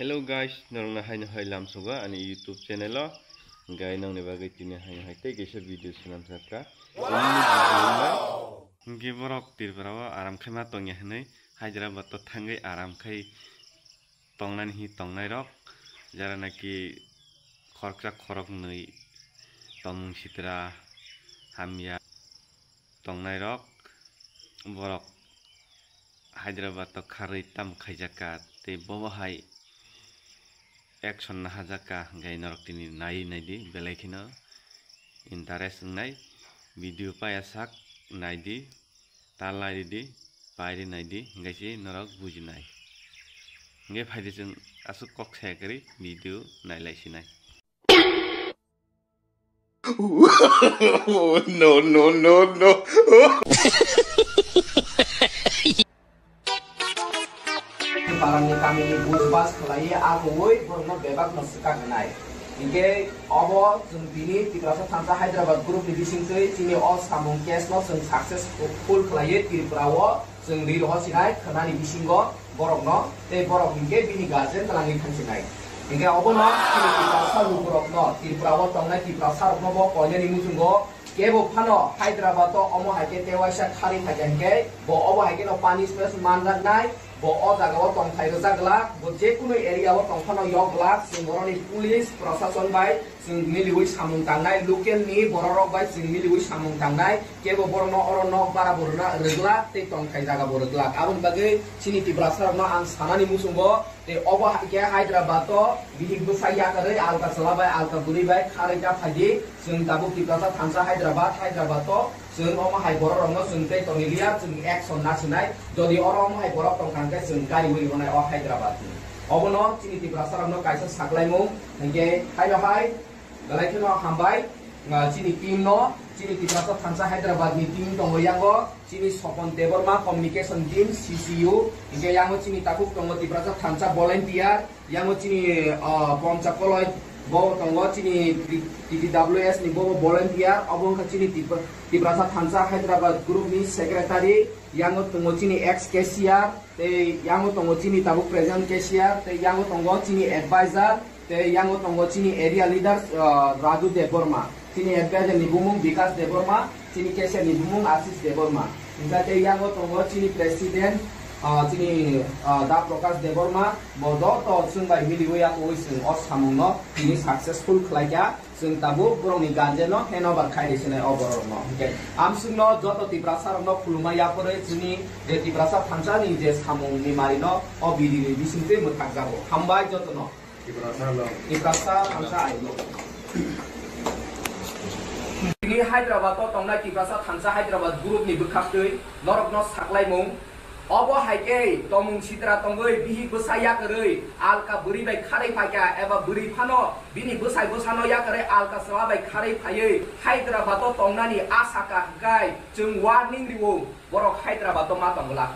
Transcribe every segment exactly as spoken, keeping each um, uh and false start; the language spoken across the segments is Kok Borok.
Hello guys, norokno haino hai lamsogo ani YouTube channel o. Gai nongni bagwi tini haino hai tei kaisa video swnam sakha. Tini ni video wngkha, hwnkhe borok Tripura o aram khe ma tongya hwnwi Hyderabad o thangwi aram khai tongnani hi tongnai rok, jara naki khoroksa khoroknwi tongmung sitra hamya tongnai rok, borok Hyderabad o kharwi tam khaijak ka tei bobo hai action nahajak ka, hwnkhe norok tini nai naidi belai kheno interest wngnai video paya sak naidi, ta lai ridi, pairi naidi, hwnkhe se norok bujinai. Hwnkhe phaidi chwng aswk kok saya kwrwi video nailai sinai. No, no, no, no. Parani kamini bujbas khlaiwi a kuwi borokno bebakno swkak rwnai. Hinkhe obo chwng tini Tiprasa Thansa Hyderabad group ni bisingtwi chini o samung case no chwng successful khlaiwi Tripura o chwng ri rohor sinai khwnani bisingo borokno, tei borok hinkhe bini guardian twlangwi thangsinai. Hinkhe obono chini Tiprasa lukurokno, Tripura o tongnai Tiprasa rokno bo koinani muchungo kebo phano Hyderabad o omo hai khe tei waisa kharwi phaikha hinkhe bo obo hai kheno punishment manjaknai, bo o jaga o tongthai rwjak glak, bo jekunu area o tong phano yok glak, chwng boroni police, prosason bai chwng miliwi samung tangnai, local ni bororok bai chwng miliwi samung tangnai, kebo borokno oro nok bara bo rwna rwglak tei tongthai jaga bo rwglak. Aboni bagwi chini Tiprasa rokno ang sanani muchungo, tei obo hai khe Hyderabad o bihik bwsa yakarwi alka chwla bai alka bwrwi bai kharwi ta phaidi, chwng tabuk Tiprasa Thansa Hyderabad, Hyderabad o chwng omo hai borok rokno chwng tei tongwi liya, chwng action nasinai, jodi oro omo hai borok tongkha hwnkhe chwng kariwi rwnai o Hyderabad ni. Obono chini Tiprasa rokno kaisa saklaimung, hinkhe haino hai, belai kheno hambai, ah, chini team no, chini Tiprasa Thansa Hyderabad ni team tongo yango, chini Sopon Debbarma communication team, C C U, hinkhe yango chini takhuk tongo Tiprasa Thansa volunteer, yango chini, ah, Pomcha Koloi, bo tongo chini T T W S ni bo volunteer, obo wngkha chini Tipra-, Tiprasa Thansa Hyderabad group ni secretary, yango tongo chini ex cashier, tei yango tongo chini tabuk present cashier, tei yango tongo chini advisor, tei yango tongo chini area leaders, ah, Raju Debbarma, chini advisor ni bumung Bikas Debbarma, chini cashier ni bumung Ashish Debbarma. Hinkhe tei yango tongo chini president, ah, chini, ah, Da Prakash Debbarma, bo joto chwng bai miliwi yakowi chwng o samung no tini successful khlai kha. Chwng tabuk borokni guardian no handover khai rwsinai o borok no. Hinkhe amswk no joto Tiprasa rok no khulumma yapharwi chini je Tiprasa thansa ni je samung ni mari no o video ni bisingtwi mwthak jago. Hambai joto no. Tiprasa thansa ai no. Tini Hyderabad o tongnai Tiprasa thansa Hyderabad group ni bwkhaktwi norok no saklaimung. Obo hai khe tongmung sitra tongwi bihik bwsa yakarwi alka bwrwi bai kharwi phaikha eba bwrwi phano bini bwsai bwsano yakarwi alka chwla bai kharwi phaiwi Hyderabad o tongnani asa kaham khai chwng warning rio borok Hyderabad o ma tong glak.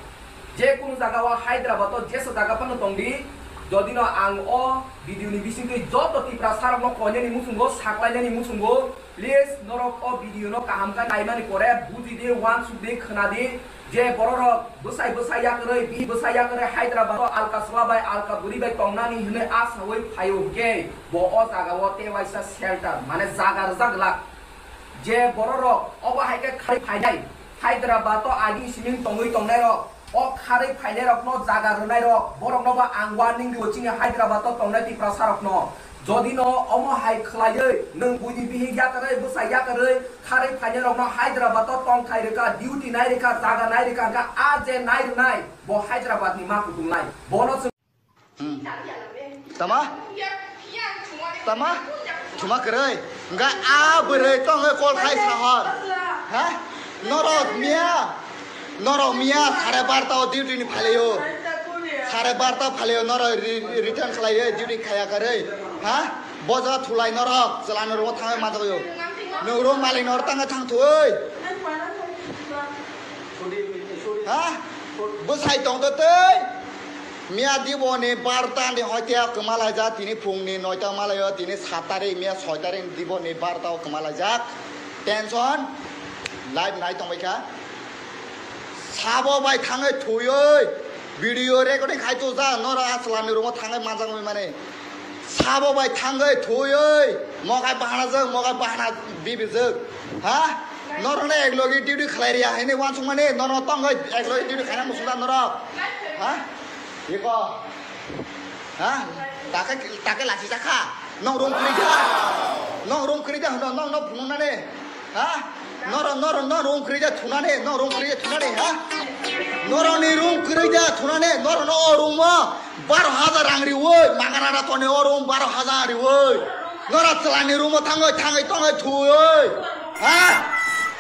Je kunu jaga o Hyderabad o jesa jaga phano tongdi, jodi no ang o video ni bisingtwi joto Tiprasa rok no koinani muchungo saklainani muchungo, please norok o video no kaham khe naimani pore bujidi, uansukdi, khwnadi. Je bororok bwsai bwsai yakarwi, bihik bwsai yakarwi Hyderabad o alka chwla bai alka bwrwi bai tongnani hwnwi asawi phaio hwnkhe bo o jaga o tei waisa shelter mane jaga rwjak glak. Je bororok obo hai khe kharwi phainai Hyderabad o agini simi tongwi tongnairok, o kharwi phainairokno jaga rwnairok borokno bo ang warning rio chini Hyderabad o tongnai Tiprasarokno. Jodi no omo hai khwlaiwi nwng buini bihik yakarwi bwsai yakarwi kharwi phainairokno Hyderabad o tongthai rwkha, duty nai rwkha, jaga nai rwkha, hwnkhe a je nai rwnai bo Hyderabad ni ma kutung nai. Bono chwng Hmm. Tama? Tama? Thuma kwrwi. Hwnkhe a bwrwi tongwi call khai sahor. Ha? Norok miya. Norok miya sare barta o duty ni phalaio. Sare barta phalaio norok re-, return khlaiwi duty khaya kwrwi. Ha? Boja thulai norok chwla norok thangwi manjagwi. Noro malik norok tangwi thang thwi. Ha? Bwsai tongtwtwi. Miya diboni barta ni hoite kwma laijak, tini phungni noita malaio, tini sat tarik, miya soi tarik diboni barta o kwma laijak. Tension, live nai tongbaikha. Sabo bai thangwi thwiwi. Video recording khai to ja, nora aswlani room o thangai manjak oi mane. Sabo bai thangai thuyoi, mogai bahana jok, mogai bahana bibijak. Ha? Norok ne ek logi duty khlai riya, hini wansuk mane, norok tongoi ek logi duty khaina musuk da norok. Ha? Iko. Ha? Take, take lachi jakha. Nong room kwrwi ja. Nong room kwrwi ja, nong, nong, nong phunuknani. Ha? Noro, noro, no room kwrwi ja thunani, no room kwrwi ja thunani, ha? Noroni room kwrwi ja thunani, noro no o room o baro hajar rang riwi, magana da toni o room baro hajar riwi. Nora chwlani room o thangwi, thangwi, tongwi thuwi. Ha?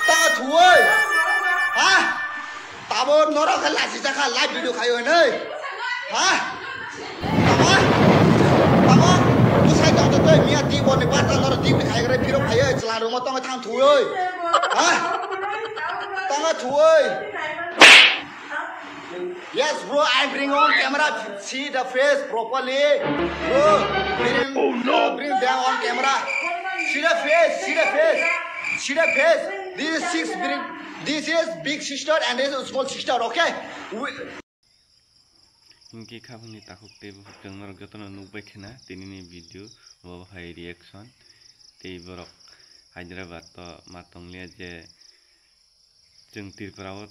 Tongwi thuwi. Ha? Tabo norok khe lachi jakha live video khayo hinwi. Ha? Tamo? Tamo? Bwsai tong tei miya di boni barta norok di khai gre phiro khayo chwla room o tongwi thang thuwi. Ha? Tongwi thuwi. Yes, bro, I bring on camera. See the face properly. Bro, bring, bring them on camera. See the face, see the face. See the face. This is six big, this is big sister and this is small sister, okay? We, Hinkhe khaphangni takhuk tei bukhuk chwng norok jotono nukbai khena tinini video bo hai reaction tei borok Hyderabad o ma tongliya je chwng Tripura o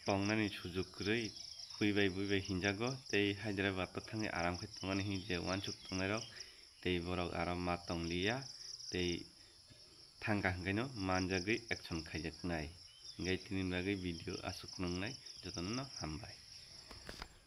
tongnani sujuk kwrwi bui bai bui bai hinjago tei Hyderabad o thangwi aram khe tongmani hinwi je uansuk tongnairok tei borok aro ma tongliya tei thangkha hwnkhe no manjagwi action khaijaknai. Hinkhe tini bagwi video aswk nwngnai, jotono no hambai.